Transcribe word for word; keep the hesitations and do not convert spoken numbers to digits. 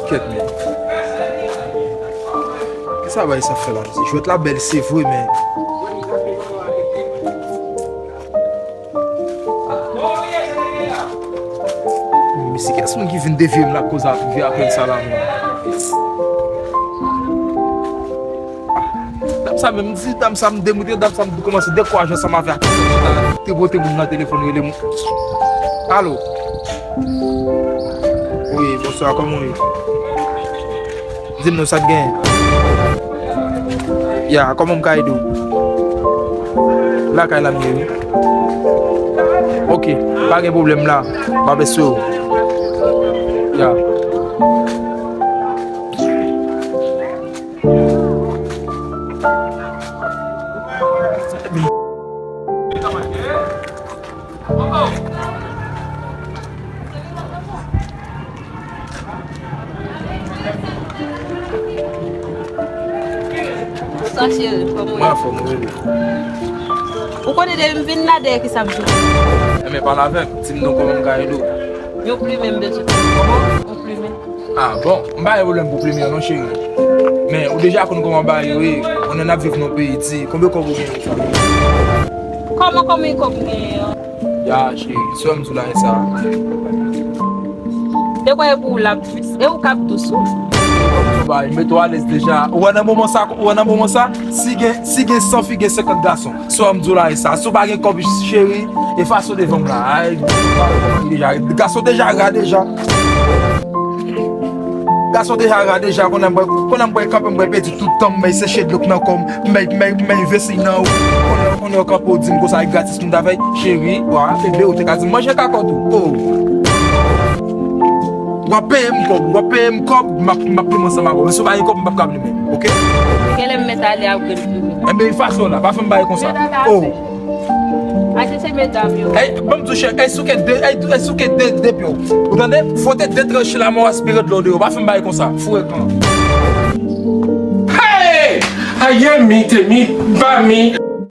Kèt, men. Kisa bagay sa fè la? Jwèt la bèl, se vre, men. Mesye, kiyès moun ki vin devye m la koz a vye apèl sa la, men? Dam sa menm, m di dam sa, m demoute dam sa, m kòmanse dekouraje ansanm avè a. Te bote moun nan telefòn rele m. Alo. Wi, bonswa, kòman w ye? Di m non, sa k genyen? Ya, kòman m ka ede w? Lakay la m ye, wi. Oke, pa gen pwoblèm la. M ap espere w. Ya. Bonswa, cheri. Kòman w ye? Mwen anfòm, wi, bebe. Ou konnen depi m vin la, dèyè kisa m soti? Enben, pale avè m. Di m non, kòman m ka ede w? Yon plimen m bezwen. Kòman? Yon plimen. Ah, bon, m pa gen pwoblèm pou plimen an non, cheri. Men, ou deja konn kòman bagay yo ye. Konnen n ap viv nan peyi di. Konbyen kòb ou genyen konsa? Kòman, konbyen kòb m genyen an? Ya, cheri, sa m di w la, e sa. E kwa e pou w la, e ou k ap dous, wi. Kòm sa bagay, mete w alèz deja. Ou wè nan moman sa, ou wè nan moman sa, si gen, si gen san fi, gen senkant gason. Sa m di w la, e sa. Si w pa gen kòb, cheri, efase w devan m la. Ay, deja, gason deja ra deja. Gason deja ra deja, konnen m pral, konnen m pral kanpe, m pral pèdi tout tan m, m bay seche dlo k nan kò m, m bay, m bay, m bay vesey nan ou. Konnen, konnen w kanpe w di m konsa, e gratis m ta fè, cheri, wa, bebe, ou te ka di m manje kakòt ou. Oh. W ap peye m kòb, w ap peye m kòb, m ap, m ap plimen ansanm avè w. Men si w pa gen kòb, m p ap ka plimen, oke? Genlè m mèt ale apre m plimen. Enben, efase w la, pa fè m bagay konsa. Oh. Al chèche medam yo. Ey, ban m di w, chè, ey, souke de, ey, ey, souke de, de pye w. Ou tande? Fwote de tranche la, mwen aspire dlo deyò. Pa fè m bagay konsa. Frekan. Hey! Aye mi, te mi, ba mi.